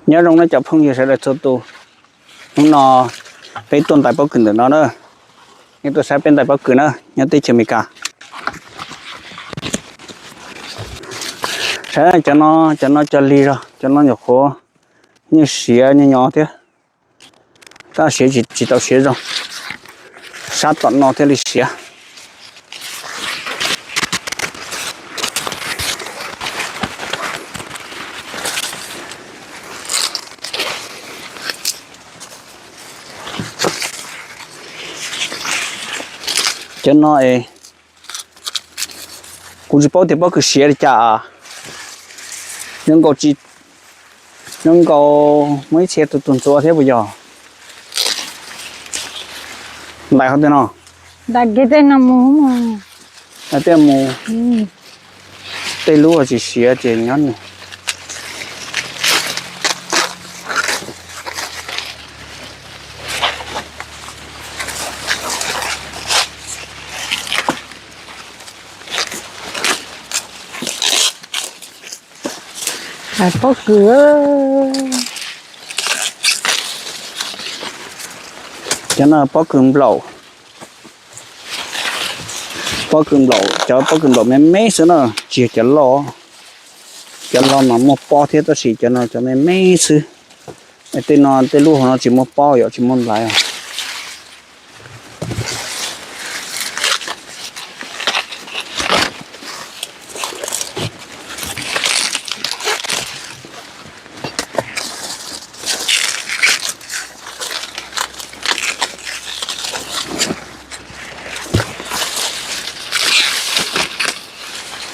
Nyob zoo nawb cov phooj ywg sawv daws txhua tus. Hnub no peb tuaj ntais pob kws ntawm no na. Nej tuaj saib peb ntais pob kws na, nyob teb chaws Amelikas. Saib cov no, cov no cog lig zog, cov no nyuam qhuav yeej siav nyo nyo thiab. Tab siav tsis tau siav zoo, sab tom no thiaj li siav. Cov no es kuv tsis paub tias pob kws siav li cas. Zoo nkaus tsis, zoo nkaus muaj ib txhia tus tus ntxuav thiab puas yog? Ntais qhov twg no? Ntais kiag tej no mus. Ntais tej mus. Tej lub tsis siav ces nyob nws. Pob kws, cov no pob kws nplaum. Pob kws nplaum, cov pob kws nplaum me me xwb na, tsis yog cov loj. Cov loj mas muaj pob thiab tab sis cov no cov me me xwb. Tej no tej lub hauv no tsis muaj pob yom, tsis muaj nplaiv.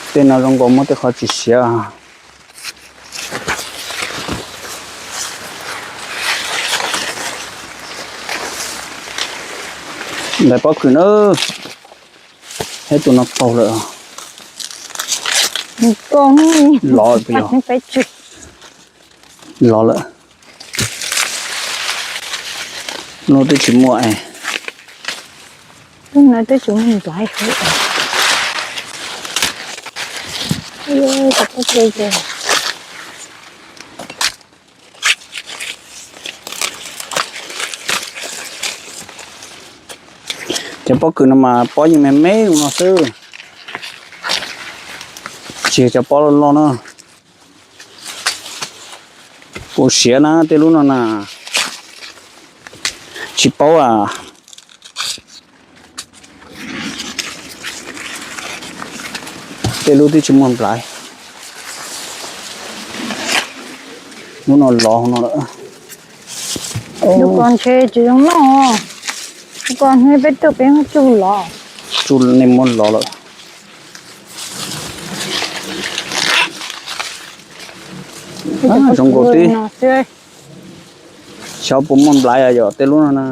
Tej no zoo nkaus muaj tej qhov tsis siav. Ntais pob kws na, thiab tus no qaug lawm. Lov puas yog? Lov lawm. Lub twb tsis muaj. Lub no twb tsis muaj nplaiv. Cov pob kws no mas pob yeej me me no xwb, tsis yog cov pob loj loj na. Puas siav na tej lub no na, tsis paub a. Tej lub twb tsis muaj nplaiv. Lub no lov no lawm. Lub ko ntshe tsis zoo noj. Lub ko hnub peb tuaj peb muab tsuj lov. Tsuj nej muab lov lawm. Zoo nkaus tib. Xyov puas muaj nplaiv yom tej lub no na.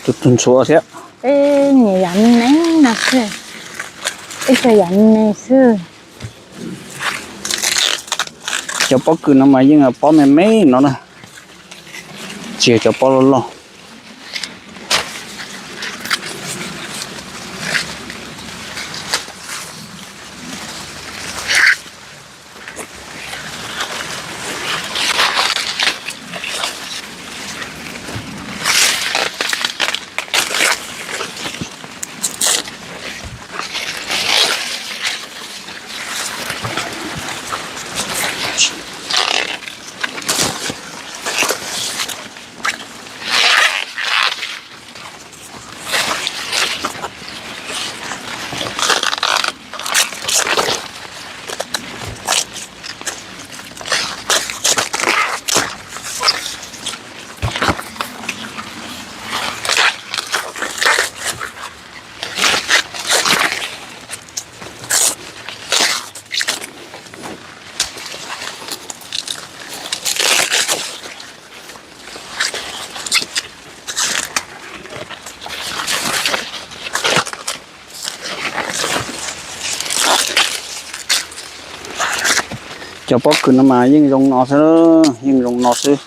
Tus tus ntxhuav thiab. Peb nyiam yam me me no xwb. Peb cog yam me me xwb. Cov pob kws no mas yeej pob me me no na, tsis yog cov pob loj loj. Cov pob kws no mas yeej zoo no xwb, yeej zoo no xwb.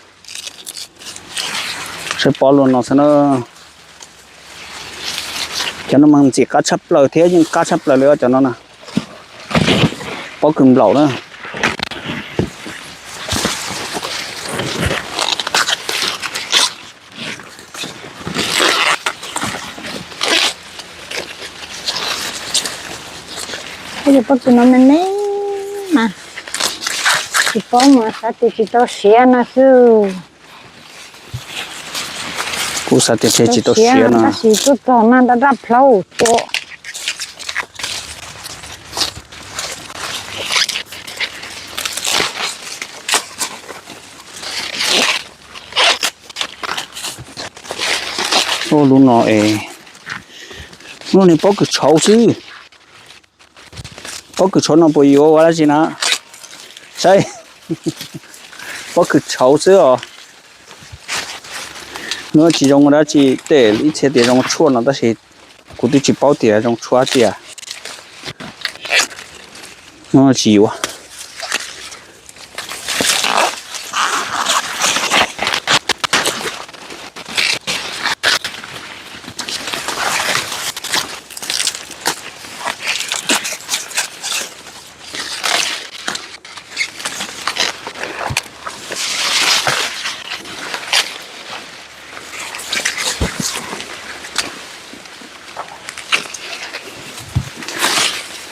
Saib pob luaj no xwb na. Cov no mas ntxim qab tshaj plaws thiab yeej qab tshaj plaws li cov no na. Pob kws nplaum na. Yog pob kws no me me mas tsis paub mas xav tias tsis tau siav no xwb. Kuv xav tias tsis tau siav no tab sis tuaj txog mas daj daj plhaub tua. Lub no es, lub no pob kws tshauv xwb. Pob kws tshauv no puas yuav ua dab tsi na? Saib, pob kws tshauv xwb os. Nws tsis zoo ua dab tsi, tej ib txhia tias zoo tshuaj no tab sis kuv twb tsis paub tias zoo tshuaj tiag. Nws tsis yuav.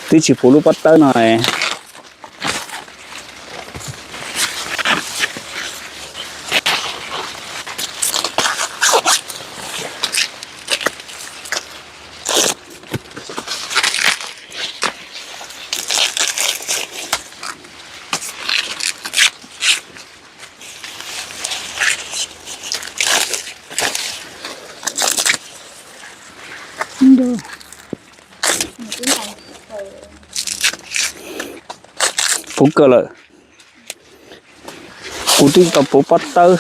Twb tsis puv lub pob tawb no. Puv kawg lawm. Kuv twb tau puv pob tawb.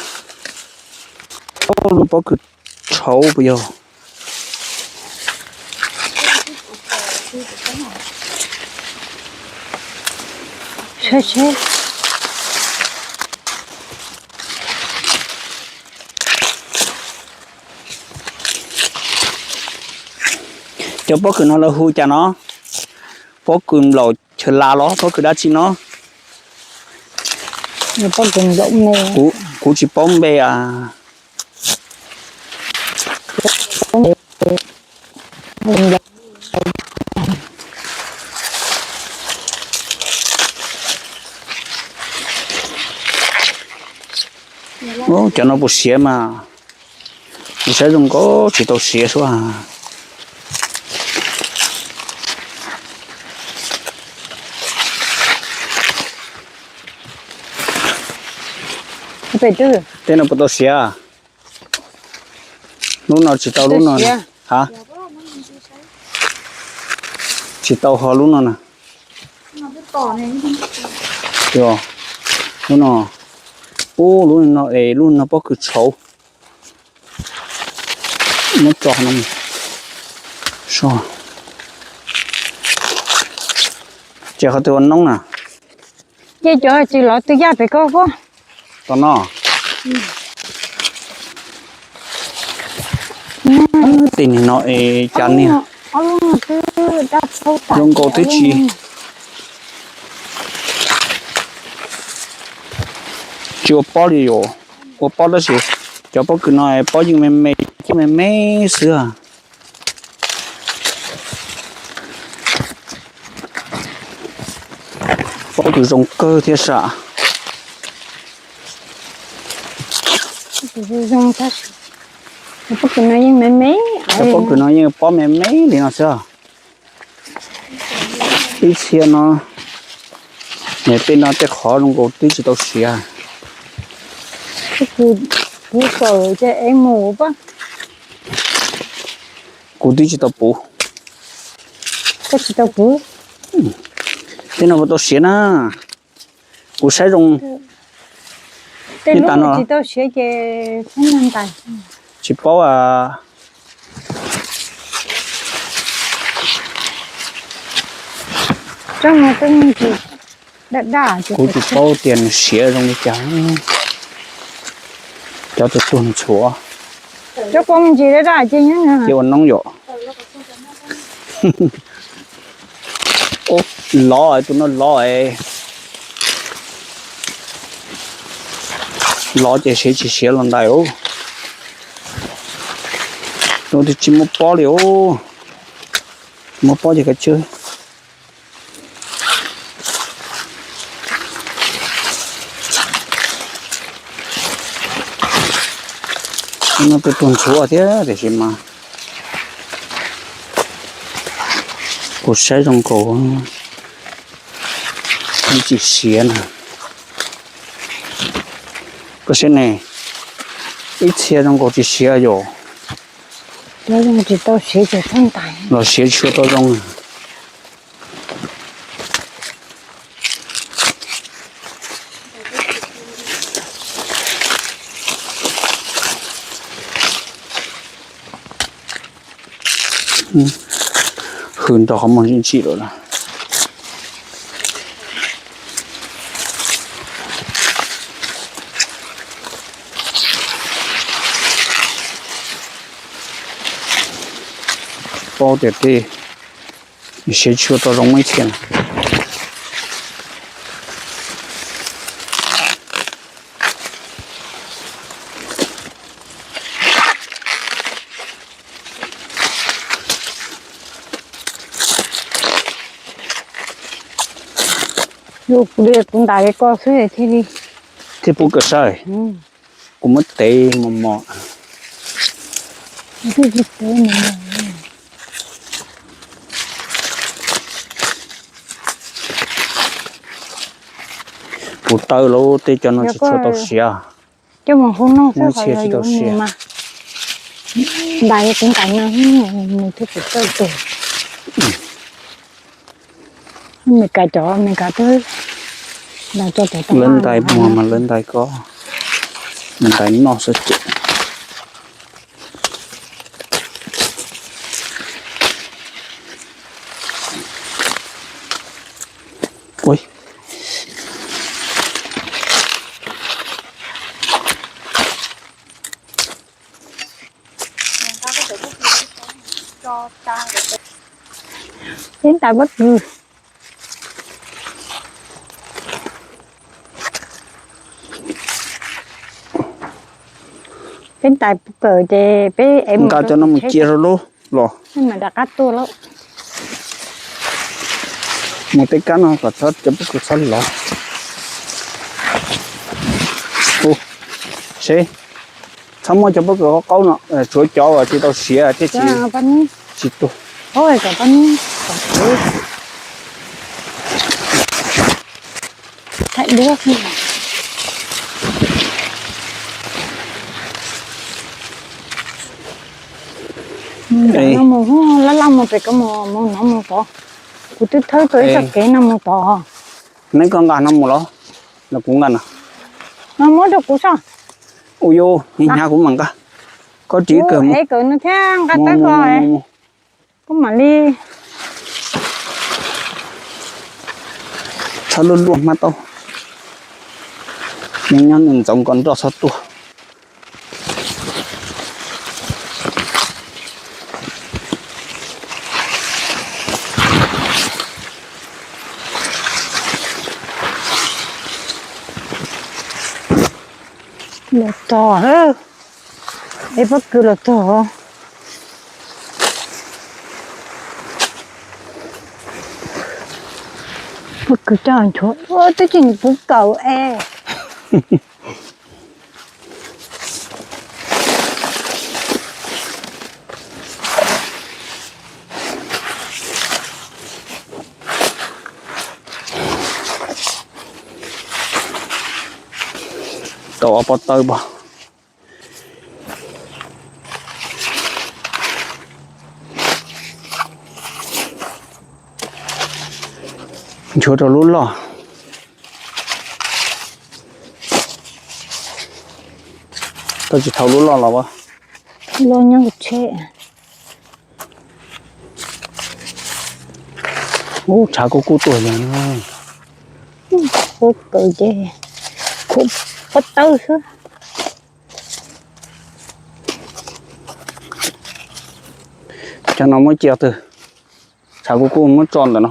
Lub pob kws tshauv puas yog? Cov pob kws no lawv hu cas no? Pob kws nplaum chaw las los pob kws dab tsi no? Kuv tsis paub npe a. Cov no puas siav mas, kuv saib zoo nkauj tsis tau siav suab. Tej no puas tau siav? Lub no tsis tau lub no. Ha, tsis tau ho lub no na. Lub no, ub, lub no es lub no pob kws tshauv. Muab tso no. Ces qhov twg ua noob na? Ces cov tsis lov twg yaj pem koj pob. Tom no. Tej niag no es cas niag zoo nkaus twb tsis, tsis ua pob li yom. Ua pob tab sis cov pob kws no pob yeej me me, coj me me xwb. Pob kws zoo kawg thiab sam. Pob kws no yeej me me, cov pob kws no yeej pob me me li no xwb. Ib txhia no, tej no tej qhov zoo nkaus twb tsis tau siav. Kuv kawm ces es mus pab. Kuv twb tsis tau puv. Koj tsis tau puv. Tej no puas tau siav na? Kuv saib zoo. Tej no tsis tau siav ces tsis paub a. Kuv tsis paub tias nws siav zoo li cas. Cov tus tuag ntxhuav. Ces ua noob yom. Lov, tus no lov. Lov ces siav tsis siav los ntais. Tus twg tsis muaj pob li os. Muaj pob ces kav tsij. No twb tuag ntxhuav thiab tiam sis mas kuv saib zoo nkaus tsis siav na. Koj saib ne, ib txhia zoo nkaus tsis siav yom. Los siav tsis tau zoo. Hws nrog qhov muag ntsim ntsim lawm na. Paub tias tej siav tsis tau zoo muaj ib txhia na. Kuv ntais li koj xwb thiaj li. Thiaj pub kawm saib. Kuv muab tev mos mos. Kuv taw lawm tej cov no tsis tshua tau siav. Coj mus hu noj xwb, qhov tsis tau siav mas. Ntais kuv ntais no, nws thiaj tsis tawj tus. Mes kas cov Mes kas twb ntais cov lawv ntais muag mas lawv ntais ko, ntais noj xwb ces. Peb ntais pob kws. Peb ntais pob kws ces peb ev nqa cov no mus cia rau lub los. Mam rov qab tuaj lauj. Mus tej kab no kom txhob cov pob kws txhob lov. Seb, txhob muab cov pob kws qaub qaub no, tsuav cov uas tsis tau siav thiaj tsis, tsis tuag. Laj laj mus pem koj mus no mus tod. Kuv twb thawb tau ib txoj kev no mus tod. Neb koj nqa no mus los? Los kuv nqa no. No muab rau kuv soj. Ua yuav hnyav kuv mam nqa. Koj ris kawg mus. Es kawm no thiab nqa tawb ko. Koj mam li. Txhob luaj luaj hmab tau. Neb nyob nws ntxoov ko nroj txhob tuaj. Los txog, es pob kws los txog. Pob kws coj nchuav twb tsis pub kawm es. Tau ob pob tawb pog. Nchuav rau lub loj. Koj tsis thau lub loj los as? Loj nyob tsheb. Ub, tshav kub kub tuaj yog. Kub kawg ces khuv pob tawb xwb. Cov no muab cia twg? Tshav kub kub muab tso ntawm no.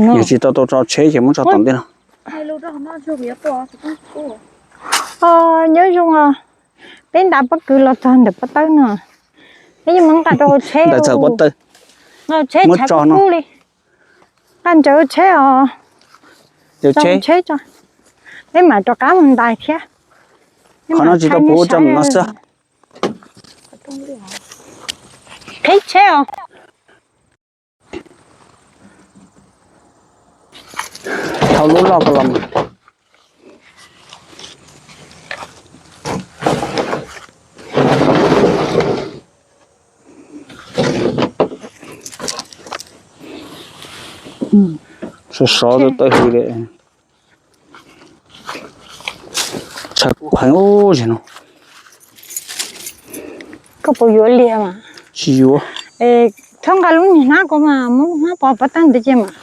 Yog tsis tau tau tso tsheb ces muab tso tom ntej no. Nyob zoo os, peb nta pob kws los txog ntawm pob tawb no. Peb yeej muab nqa rau tsheb, tsheb tshav kub kub li. Nqa ntsaws tsheb os. Tsheb tso, peb mam rov qab mus ntais thiab. Qhov no tsis tau puv tso no xwb. Qhib tsheb os. Thauj lub loj ko los mas. Sov sov tawm hws li. Tshav kub heev ub zig no. Koj puas yuav liag mas? Tsis yuav. Txhob nqa lub niag hnab ko mas, muab lub hnab pov pov tag ntawd ces mas.